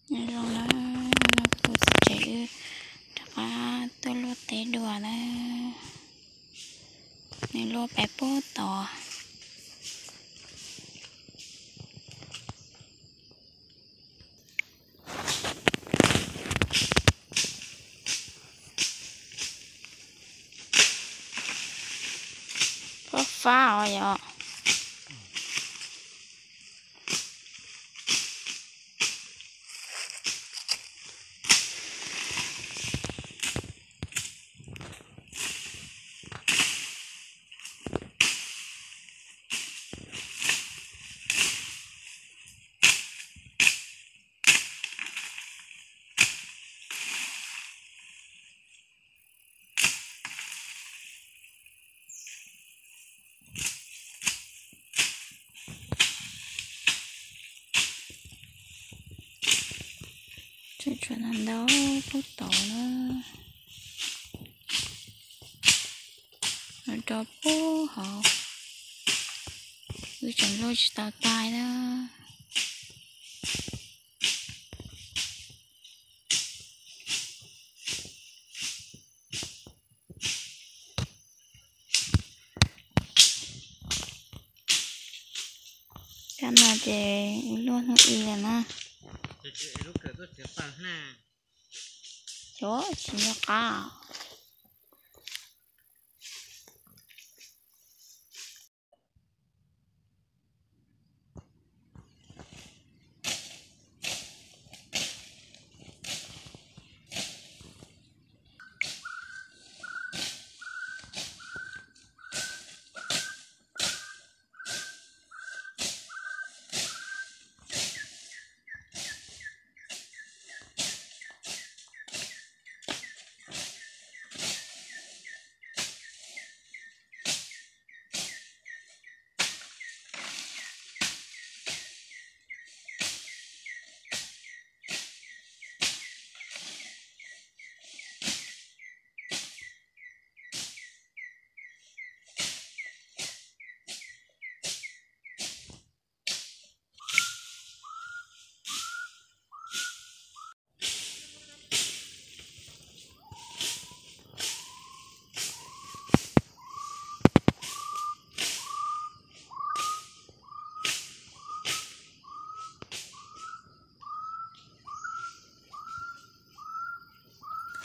Nyob zoo na, no kuv txiv tsev wb rov qab tuaj luaj teb dua na. Nws luaj peb puag tod. Fab fab os yom. Tseem tshuav ntau ntau puag tod na. Rau puag hauv, wb tseem luaj tsis tau tag na. Kab no ces luaj hnub i lawm na. Xyov tsis nco qab.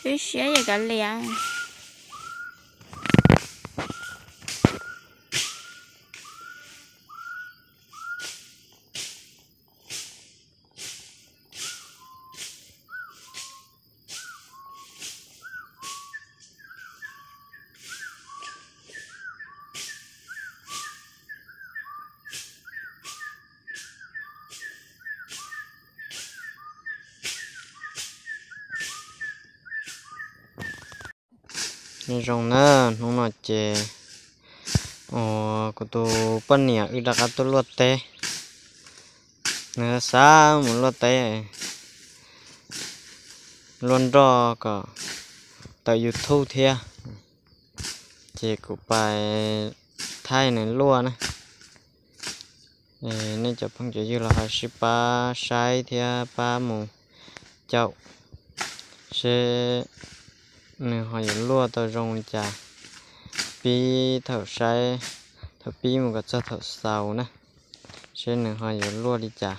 Siab siab yam kav liam. Nyob zoo na, hnub no ces kuv tus poj niam wb rov qab tuaj luaj teb. Nws xav mus luaj teb, luaj nroj kom tawm YouTube thiab, ces kuv pais thaij nws luaj na. Nej cov phooj cov ywg los ho sib pab saib thiab pab mus caum seb nws ho yuav luaj tau zoo li cas. Pib thaum saib, thaum pib mus kom txog thaum xaus na, seb nws ho yuav luaj li cas,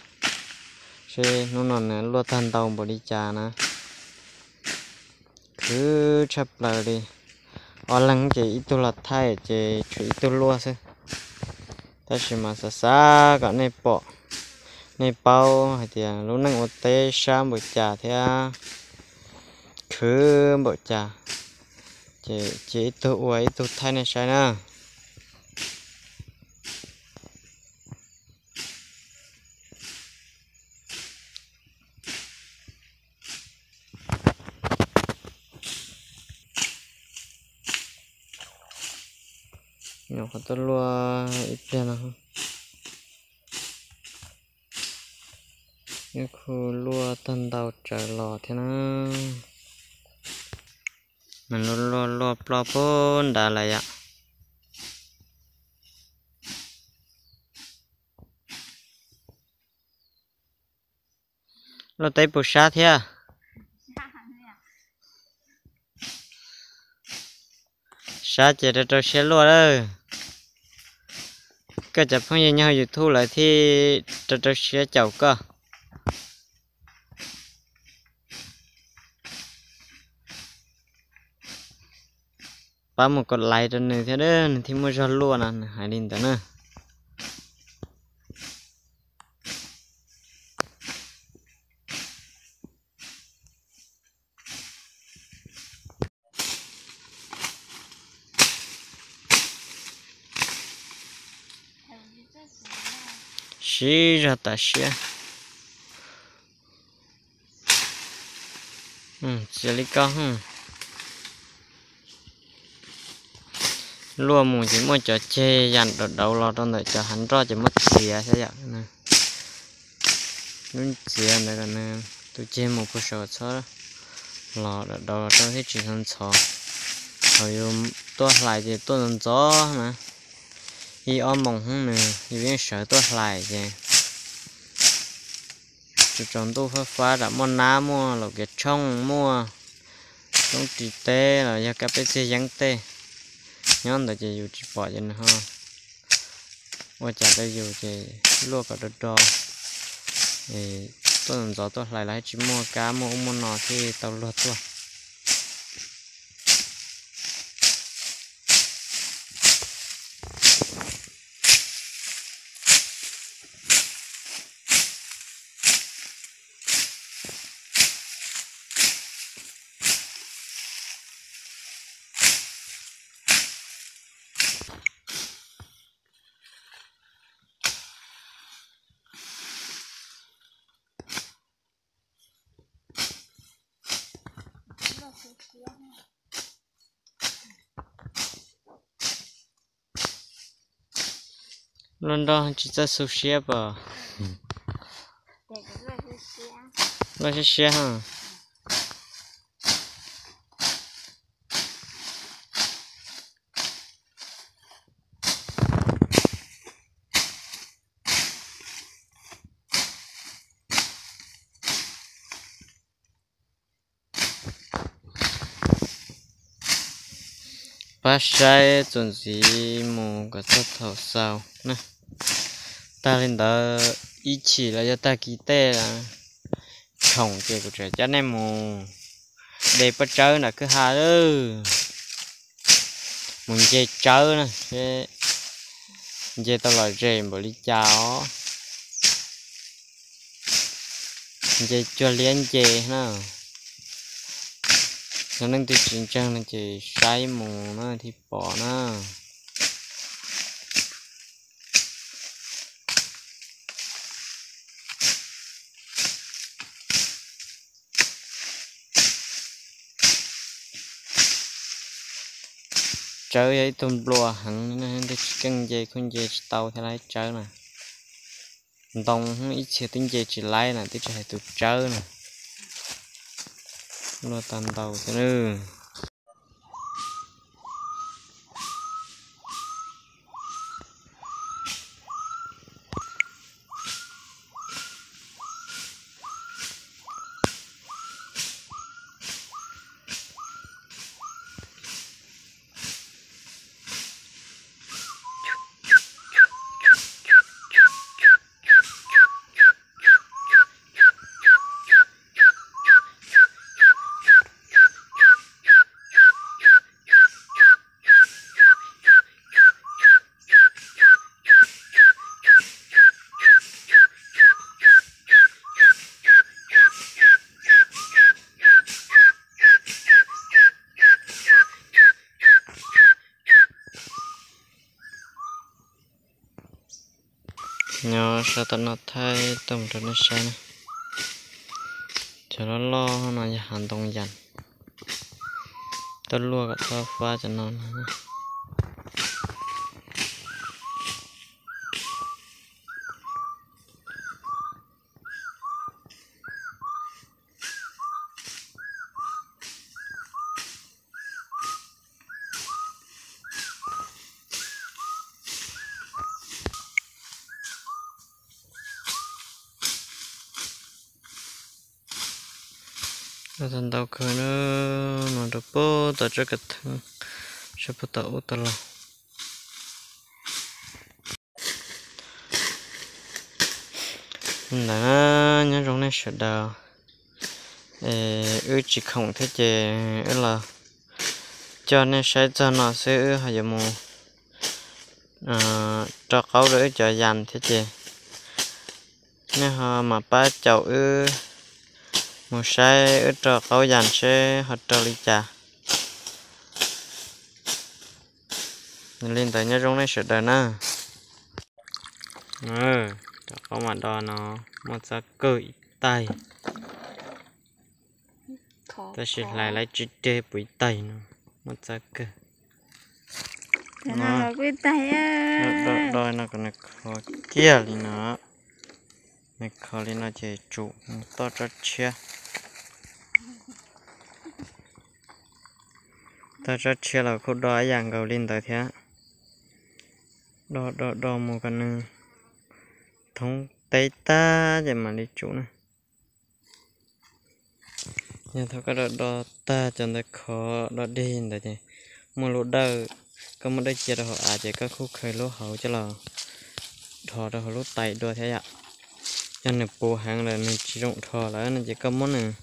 seb hnub no nws luaj tag ntau npaum li cas na. Khwv tshaj plaws li. Ob leeg ces ib tug los thaij ces tshuav ib tug luaj xwb. Tab sis mas xav xav kom nej pom, nej paub hais tias lub neej ua teb sab npaum cas thiab khwv npaum cas, ces cia ib tug ua ib tug thaij nej saib na. Nyuam qhuav tuaj luaj ib pliag no, nws kuj luaj tag ntau tsaws los thiab na. Nws luaj luaj ploj puag nrad lawm yom. Luaj teb puas sab thiab? Sab ces rau rau siab luaj lawm. Koj cov phooj ywg nyob hauv YouTube lawv thiaj rau rau siab caum koj. Pab mus kov like rau nws thiab, nws thiaj muaj zog luaj no, nws hais li ntawd na. Siv zog tas siab. Txiav li ko. Luaj mus ces muaj cov ceg yam daum dauv los rau ntawm cov hav nroj ces muab txiav xwb yom. Lub txiav ntawd kom nws tus ceg mus puag saum txhob los daum dauv los rau thiaj tsis ntxhov ntxhov. Thaum yus tuaj hlais ces tuaj ntxov ntxov na, ib ob moos hnub nws yus yeej sawv tuaj hlais ces tsaus ntuj fab fab ram muaj nab muaj laum kev tshooj muaj roob ris teb los yog kab peb txiag yeeb tej nyob ntawd ces yus tsis pom ces nws ho ua cas rau yus ces luaj kom rau rau, tuaj ntxov tuaj hlais los tsis muaj kab muaj ub muaj no thiaj tau luag tuaj. Luaj nroj tsis txawj xu siab pom. Luaj siab siab ha. Pab saib txuas ntxiv mus kom txog thaum xaus na. Tag li ntawd ib chim los yog tag kis tej khoom ces kuv tseem coj nej mus de pob tsawb nram kwj ha lawm. Mus nce tsawb na seb nce tau lom zem npaum li cas os. Nce cuag liab nce na. Yog leej twg tsis ntseeg no ces saib mus na thiaj pom na. Tsawb yog ib tug nplua heev, leej twg tsis keej nce kuj nce tsis tau thiab lawm tsawb na. Ntoo ib txhia twb nce tsis laib na, twb tsis hais tus tsawb na. Luaj tag ntau thiab. Nyob sab tom no thaij tuaj mus rau nej saib na. Cov loj loj no yog hav ntoo yas, tuaj luaj kom txhob fab cov no no. Txog ntau kawg na, no rau puag tom tsob kav theeb, sab puag tom ub tod los. Ntawd na, nyob zoo nej sawv daws. Wb tsis khoom thiab ces wb los coj nej saib txog no xwb, wb ho yuav mus rau qaub rau wb cov yas thiab ces nej ho mam pab caum wb mus saib wb rau qaub yas seb ho rau li cas. Li ntawd nyob zoo nej sawv daws na. Cov qaub mas do no muaj txab kawg ib taig, tab sis hlais lawv tsis deg puv ib taig no, muaj txab kawg. Do no kom nws kho kiag li no, nws kho li no ces tsum mus toj tsob tshiab. Toj tsob tshiab los kuj do ib yam nkaus li ntawd thiab. Do do do mus kom nws thoob teb tag ces mam li tsum na. Yog thaum koj do do tag cov ntawd khov do dig ntawd ces muaj lub dawj, koj muab dawj cia rau hauv av ces koj kuj khaws lub hauv coj los dhos rau hauv lub tais dua thiab yom. Yog nws puv heev lawm nws tsis zoo dhos lawm no ces koj muab nws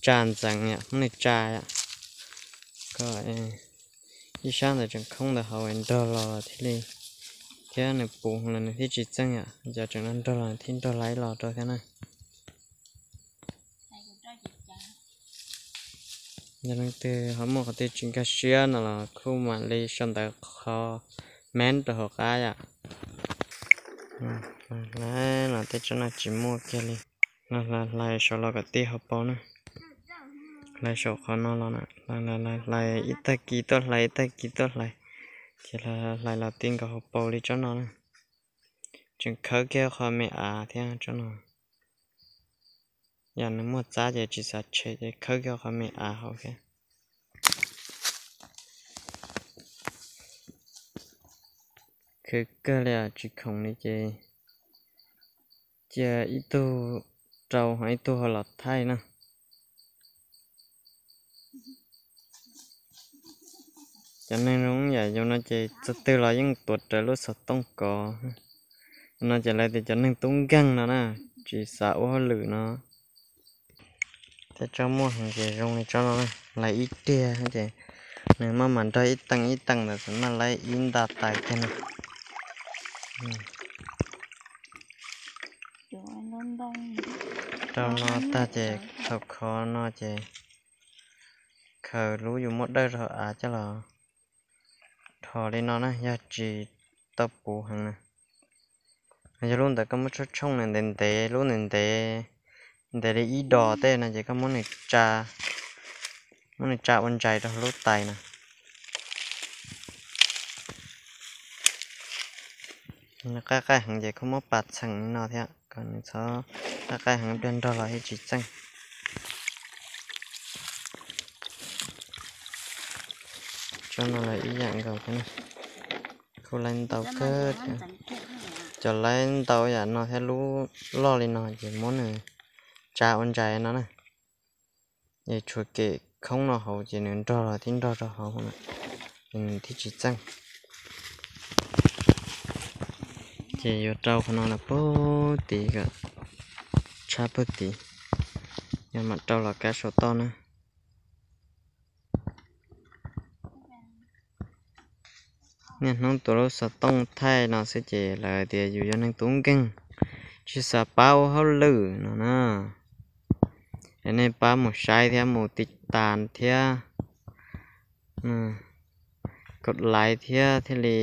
tsa ntxeev yom, muab nws tsa yom. Koj ib sab ntawd tseem khoob ntawd hauv nrog los thiaj li, thiab nws puv heev lawm nws thiaj tsis txeej yom, cov tseem nrog los thiaj nrog laiv los rau thiab na. Yog leej twg ho muaj qhov twg tsis nkag siab no los kuj mam li sau ntawv comment rau hauv qab yom. Hlais los tej tsob no tsis muaj kiag li. Hlais hlais saud los kom tij hauv paus na. Hlais saum qhov no los na, hlais hlais ib tag kis tuaj hlais ib tag kis tuaj hlais, ces hlais los tij nkaus hauv paus li tsob no na. Tseem khawb kiag qhov me av thiab tsob no. Yog nws muaj txab ces tsis xav tshem ces khawb kiag qhov me av hauv thiab. Khwv kawg li tsis khoom li ces cia ib tug rau ho ib tug ho los thaij na. Cov neeg zoo yam yus no ces txog twg los yeej tuav rawv lub xov tooj kov no ces lawv tias cov neeg tub nkeeg no na, tsis xav ua hauj lwm no. Tej tsob muaj heev ces zoo li tsob no, lawv ib tiag ces nws maj mam nrog ib teem ib teem ntawd txawm maj laib ib nta tais kiag no. Rau no tag ces thaum khov no ces khaws lub yus muab dawj rau av coj los dhos li no na, yog tsis tau puv heev na. Yog lub ntawd koj muab tshooj tshooj nws ntev ntev, lub ntev ntev, ntev li ib dos tej no ces koj muab nws tsa, muab nws tsa ua ntsais rau lub tais na. Nws qaij qaij heev ces koj muab pas txheem li no thiab kom nws txhob qaij qaij heev, pliag nrog los thiaj tsis txeej. Tsob no los ib yam nkaus thiab, kuj laib ntau kawg thiab. Cov laib ntau yam no thiab lub loj li no ces muab nws tsa ua ntsais no na. Es tshuav kem khoob no hauv ces nws nrog los thiab nrog rau hauv na, es nws thiaj tsis txeej. Ces yuav rau qhov no los puag tid kom tshab puag tid, yog mam rau los kab saum toj na. Niaj hnub tuav lub xov tooj thaij no xwb ces lawv tias yus yog neeg tub nkeeg, tsis xav pab ua hauj lwm no na. Es nej pab mus saib thiab mus tiv tas thiab, kaum laiv thiab thiaj li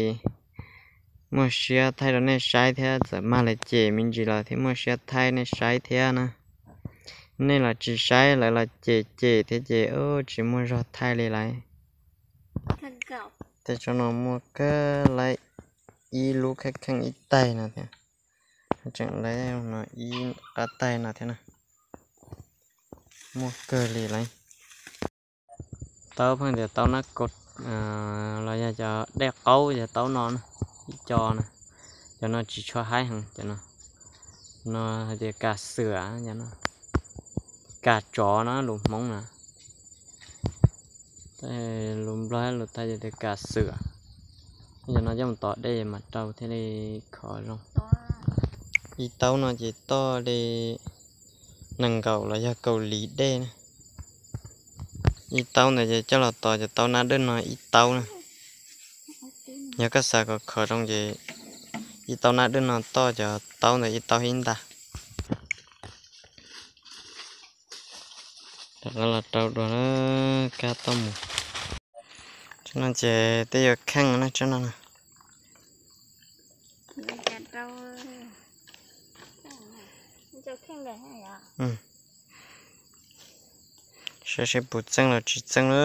muaj siab thaij rau nej saib thiab, txawm mag lawv cem me ntsis los thiaj muaj siab thaij nej saib thiab na. Nej los tsis saib lawv los cem cem thiab ces tsis muaj zog thaij li lawm. Tej tsob no muaj kawg, laib ib lub kheej kheej ib taig no thiab, tseem laib no ib qab taig no thiab na. Muaj kawg li lawm. Taub pheej tias taub nab kaus los yog cov dej qaub yog taub no na, ib co na. Cov no tsis tshua haib heev, cov no, no hais tias kas xwam cov no. Ok, Kas tsov na lus Hmoob na. Lus Nplog lus Thaib ces tias kas xwm. Cov no coj mus tos dej mas rau thiaj li khov zoo. Ib taub no ces toj li nees nkaum los yog kaum li dej na. Ib taub ntawd ces coj los tos cov taub nab dawb no ib taub na. Yog koj xav kom khov zoo ces ib taub nab dawb no toj cov taub ntawd ib taub ib ntag. Rov qab los rau dua na, kab toj mus. Tsab no ces twb yuav kheej na tsab no na. Saib seb puas txeej los tsis txeej na.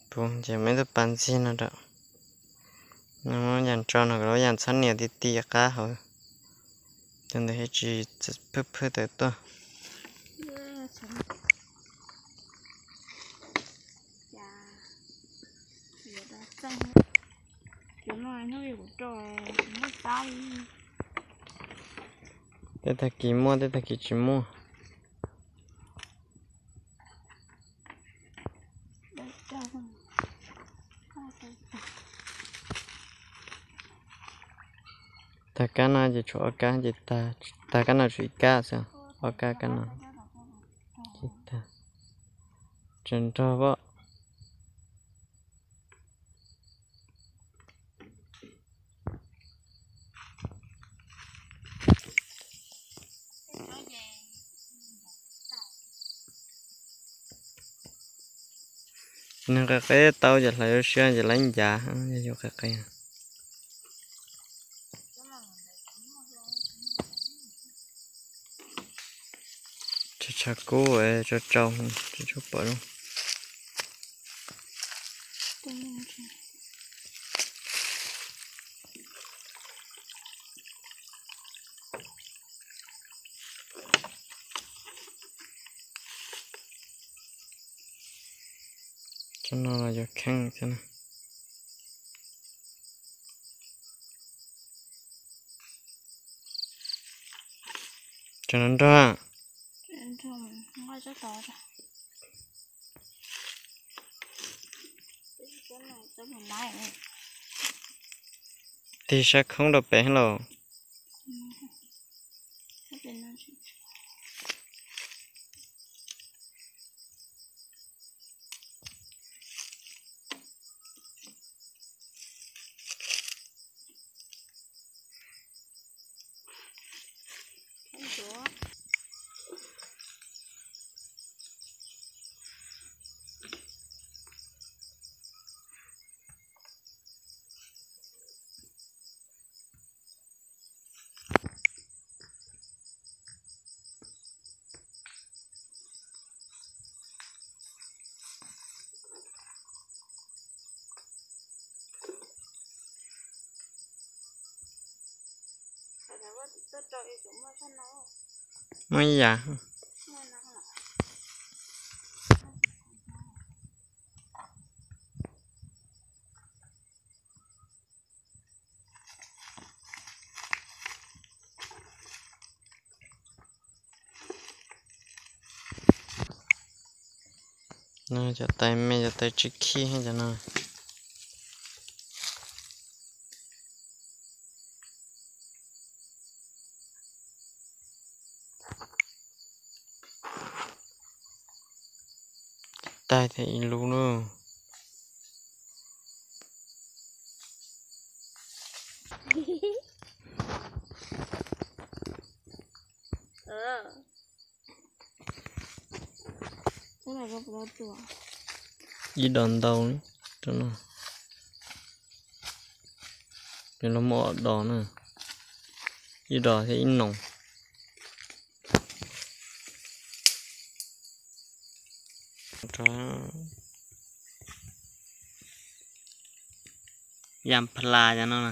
Puas ces muaj ib tug pas ntxig no rau. Yam tso no kom lub yam txhob nias ti ti qab hauv. Cov ntawd tsis phwj phwj tawm tuaj. Tej tag kis muaj tej tag kis tsis muaj. Tag kab no ces tshuav ob kab ces tag, tag kab no tshuav ib kab xwb, ob kab kab no. Ces tag, tsaws nrog pom. Nws qe qe taub ces hlawv lub siab ces laib ncav, yog yuav qe qe. Tshav tshav kub, tsau tsau, tsis tshua pom zoo. Cov no los yuav kheej thiab na. Cov no nrog. Tig sab khoob rau pem lauj. Muaj ib yam. No cov tais me cov tais tsis khib cov no. Tais thiab ib lub lauj. Ib dos ntau rau no. Nws los muaj ob dos na, ib dos thiab ib noos. Yam plas cov no na.